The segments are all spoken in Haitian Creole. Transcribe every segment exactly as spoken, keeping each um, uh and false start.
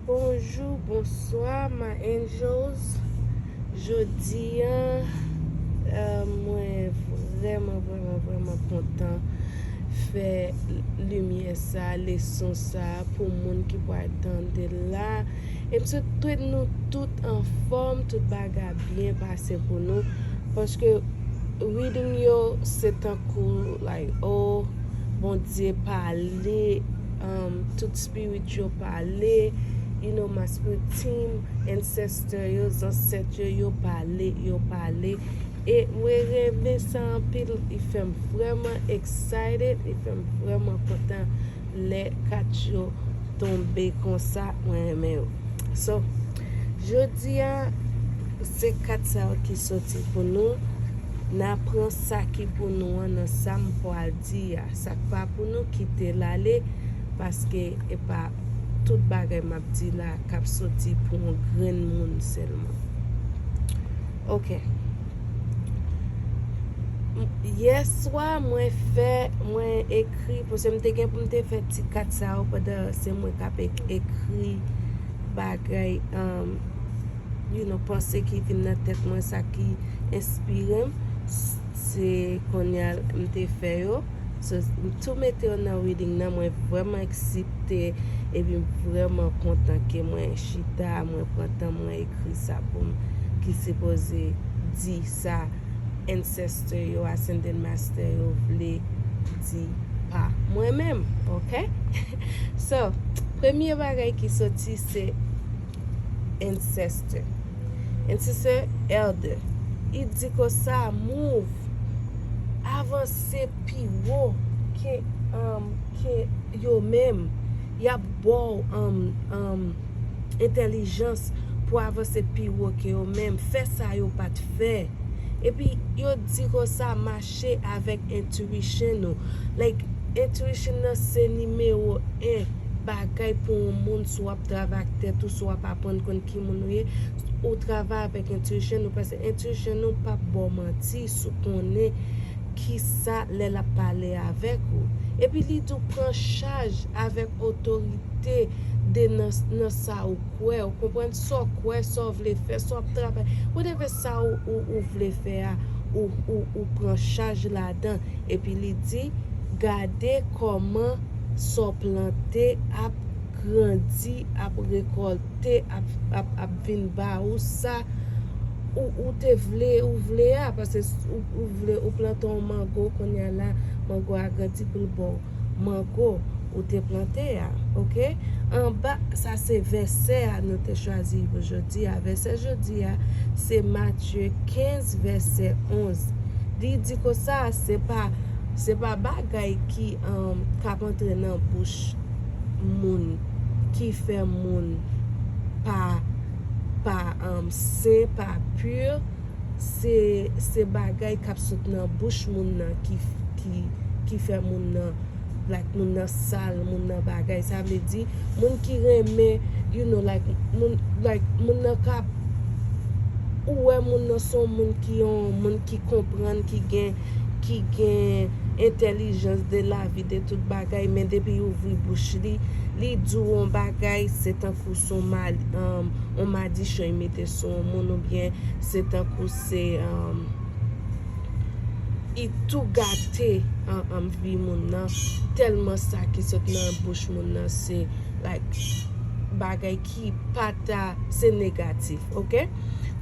Bonjou, bonswa, my angels. Jodi a, eh, mwen vrèman, vrèman, vrèman kontan fè limyè sa, leson sa pou moun ki pral tande l la. E m swete nou tout anfòm, tout bagay byen pase pou nou. Paske reading yo, se tankou, like, oh, Bondye pale, um, tout spirit yo pale, you know, my spirit team, ancestor yo, zansèt yo, yo pale, yo pale. E mwen renmen sa anpil, li fè m vrèman excited, li fè m vrèman kontan lè kat yo tonbe konsa, mwen renmen yo. So, jodi a, se kat sa yo ki soti pou nou. N a pran sa ki pou nou an nan sa m pral di a. Sa k pa pou nou, kite l ale, paske e pa tout bagay m ap di la k ap soti pou yon grenn moun sèlman. Ok. M- Yèswa, mwen fè, mwen ekri, paske m te gen pou m te fè ti kat sa yo pandan se mwen k ap ek- ekri bagay, um, you know, panse ki vin nan tèt mwen, sa ki enspire m, s- se kounye a m te fè yo. So, m tou mete yo nan reading nan, mwen vrèman eksite, epi m vrèman kontan ke mwen chita, mwen pran tan, mwen ekri sa pou m, ki sipoze di sa ancestor yo, ascended master yo vle di pa mwen menm, ok? So, premye bagay ki soti se ancestor. Ancestor, elder. Li di konsa, move, avanse pi wo ke, um, ke yo menm. Y ap ba w, um, um, entèlijans pou avanse pi wo ke yo menm. Fè sa yo pa t fè. Epi, yo di konsa, mache avèk intuition ou. Like, intuition nan se nimewo en bagay pou yon moun, si w ap travay ak tèt ou, si w ap aprann konn ki moun ou ye, ou travay avèk intuition ou, paske intuition ou p ap ba w manti si w konnen ki sa lè l ap pale avèk ou. Epi li di w pran chaj avèk otorite de nan, nan sa ou kwè. Ou konprann sa w kwè, sa w vle fè, sa w ap travay. Whatever sa ou, ou, ou vle fè a, ou, ou, ou pran chaj ladan. Epi li di, gade kòman sa w plante ap grandi, ap rekòlte, ap, ap, ap vin ba ou sa ou, ou te vle, ou vle a, paske ou, ou vle, ou plante yon mango, kounye a la, mango a grandi pou l ba w mango ou te plante a, ok? Anba, sa se vèsè a nou te chwazi pou jodi a. Vèsè jodi a, se Matye kenz, vèsè onz. Li di konsa, se pa, se pa bagay ki, um, k ap antre nan bouch moun, ki fè moun pa, pa, um, sen, pa pi, se, se bagay k ap sot nan bouch moun nan ki, ki, ki fè moun nan, like, moun nan sal, moun nan bagay. Sa vle di, moun ki renmen, you know, like, moun, like, moun nan ka, ou wè moun nan se yon moun ki yon, moun ki konprann, ki gen, ki gen entèlijans de lavi, de tout bagay, men depi l ouvri bouch li, li di w yon bagay, se tankou se yon ma-, um, yon madichon li mete sou yon moun, oubyen se tankou se, um, li tou gate an, an vi moun nan, tèlman sa ki sot nan bouch moun nan se, like, bagay ki pa ta, se negatif, ok?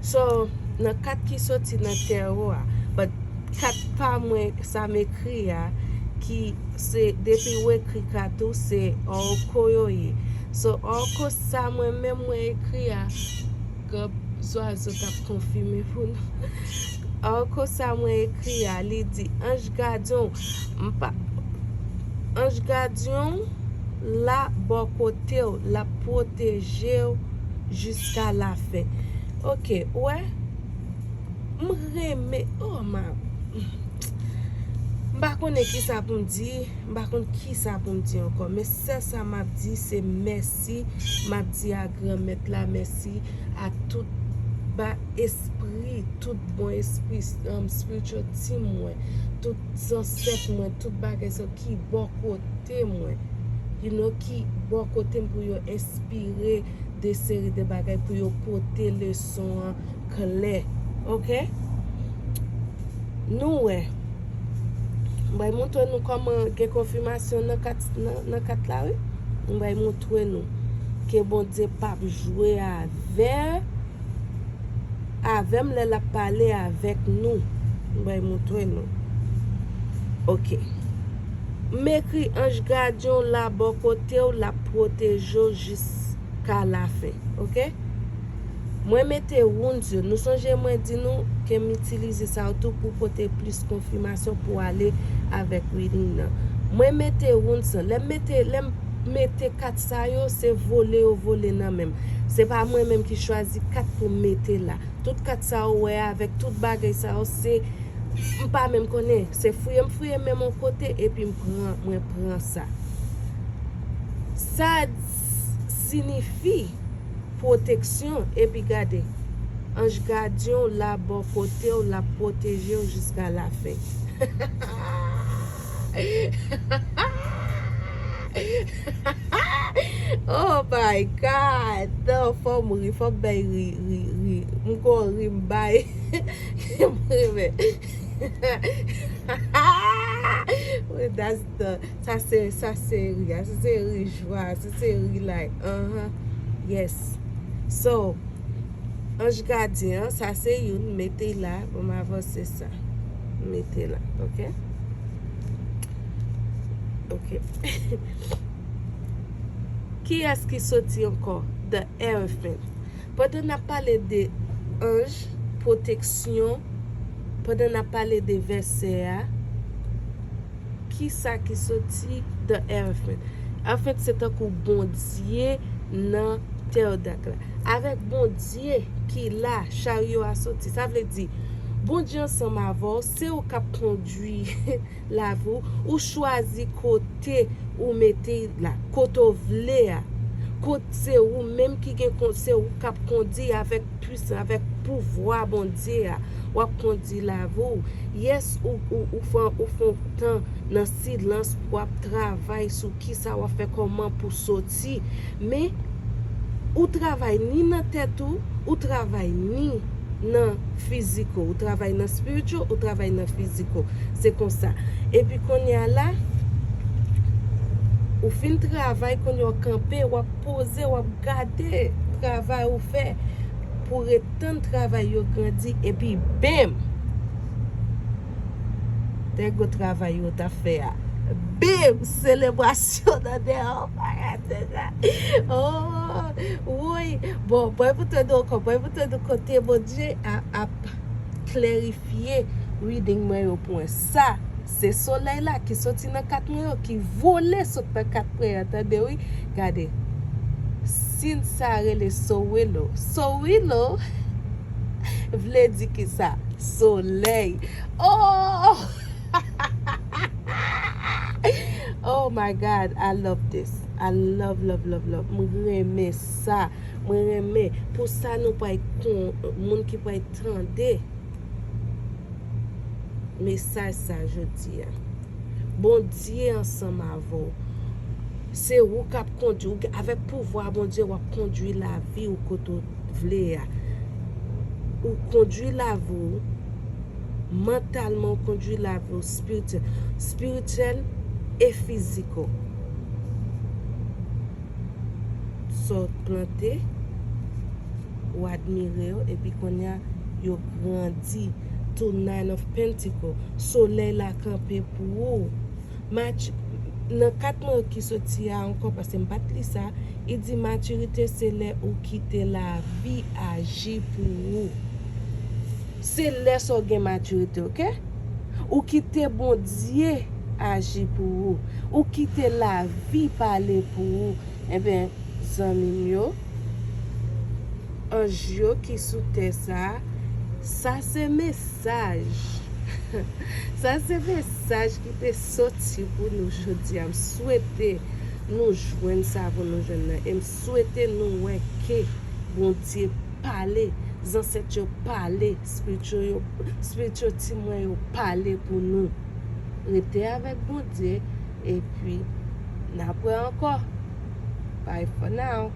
So, nan kat ki soti nan tero a, but kat pa mwen, sa m ekri a, ki se, depi w ekri kat ou, se oroko yo ye. So, oroko sa mwen menm mwen ekri a, grann zwazo t ap konfime pou nou. Oroko sa mwen ekri a, li di, anj gadyon, m pa, anj gadyon la bò kote w, l ap pwoteje w jiska lafen. Ok, ou wè? M renmen, oh, ma, m pa konnen ki sa pou m di, m pa konn ki sa pou m di ankò, men sèl sa m ap di, se mèsi, m ap di a Granmèt la mèsi, a tout ba espri, tout bon espri, um, spiritual team mwen, tout zansèt mwen, tout bagay sa ki bò kote mwen. you know, ki bò kote m pou yo enspire de seri de bagay pou yo pote leson an klè. Oke? Nou wè. M bay montre nou kòman gen konfimasyon nan kat, nan, nan kat la, wi. M bay montre nou ke Bondye p ap jwe avè, avè m lè l ap pale avèk nou. M bay montre nou. Oke. M ekri anj gadyen w la bò kote w, l ap pwoteje w jiska lafen. Oke? Mwen mete runes yo. Nou sonje mwen di nou ke m itilize sa yo tou pou pote plis konfimasyon pou ale avèk reading nan. Mwen mete runes lan. Lè m mete, lè m mete kat sa yo, se vole yo vole nan men m. Se pa mwen menm ki chwazi kat pou m mete la. Tout kat sa yo wè avèk tout bagay sa yo, se, m pa menm konnen. Se fouye m fouye men m yon kote epi m pran, mwen pran sa. Sa siyifi pwoteksyon, epi gade, anj gadyen w la bò kote w, l ap pwoteje w jiska lafen. Oh my God! Non, fò m ri, fò m bay ri, ri, ri. M gon ri m bay. M ri, men. That's the, sa se, sa se ri a, sa se ri jwa, sa se ri like, uh-huh. Yes. So, anj gadyen an, sa se youn, mete la, bon, m avanse sa. Mete la, oke? Oke. Kiyès ki soti ankò? The Hierophant. Pandan n ap pale de anj, pwoteksyon, pandan n ap pale de vèsè a, kisa ki soti? The Hierophant. Hierophant se tankou Bondye nan Tèr Dark la. Avèk Bondye ki la, charyo a soti. Sa vle di, Bondye ansanm avè w, se ou k ap kondui lavi w, ou chwazi kote ou mete la, kote w vle a. Kot se ou menm ki gen kon-, se ou k ap kondi avèk pwisans, avèk pouvwa Bondye a. W ap kondi lavi w. Yes, ou, ou, ou fè, ou fè yon tan nan silans pou w ap travay sou kisa w ap fè, kòman pou soti. Men, ou travay ni nan tèt ou, ou travay ni nan fiziko, ou travay nan spiritual, ou travay nan fiziko. Se konsa. Epi kounye a la, ou fin travay, kounye a w kanpe, w ap poze, w ap gade travay ou fè pou ret tann travay yo grandi, epi bam! There go travay yo t ap fè a. Bam! Selebrasyon nan dèyè w, bagay se sa. Oh, woy! Bon, pran pou tande ankò, pran pou tande kote Bondye a, ap klarifye reading mwen yo pou mwen. Sa, se solèy la ki soti nan kat mwen yo, ki vole sot nan kat mwen an, tande wi. Gade. Siy sa rele Sowilo. Sowilo vle di ki sa? Solèy. Oh! Oh my God, I love this. I love, love, love, love. Mwen renmen sa. Mwen renmen. Pou sa nou pral kon, moun ki pral tande mesaj sa jodi a. Bondye ansanm avè w. Se ou k ap kondui, ou, avèk pouvwa Bondye, w ap kondui lavi w kote w vle a. Ou kondui lavi w mantalman, ou kondui lavi w spirityèl, spirityèl e fiziko. Sa w plante, ou admire yo, epi kounye a, yo grandi. Two Nine of Pentacle, solèy la kanpe pou ou. Mati-, nan kat mwen ki soti a ankò, paske m pa t li sa, li di matirite se lè ou kite lavi aji pou ou. Se lè sa w gen matirite, oke? Ou kite Bondye aji pou ou. Ou kite lavi pale pou ou. Enben, zanmi m yo, anj yo ki sou tè sa a, sa se mesaj. Sa se mesaj ki te soti pou nou jodi a. M swete nou jwenn sa pou nou jwenn nan. E m swete nou wè ke Bondye pale, zansèt yo pale, spiritual yo, spiritual team mwen yo pale pou nou. Rete avèk Bondye, epi N ap wè ankò. Bye for now.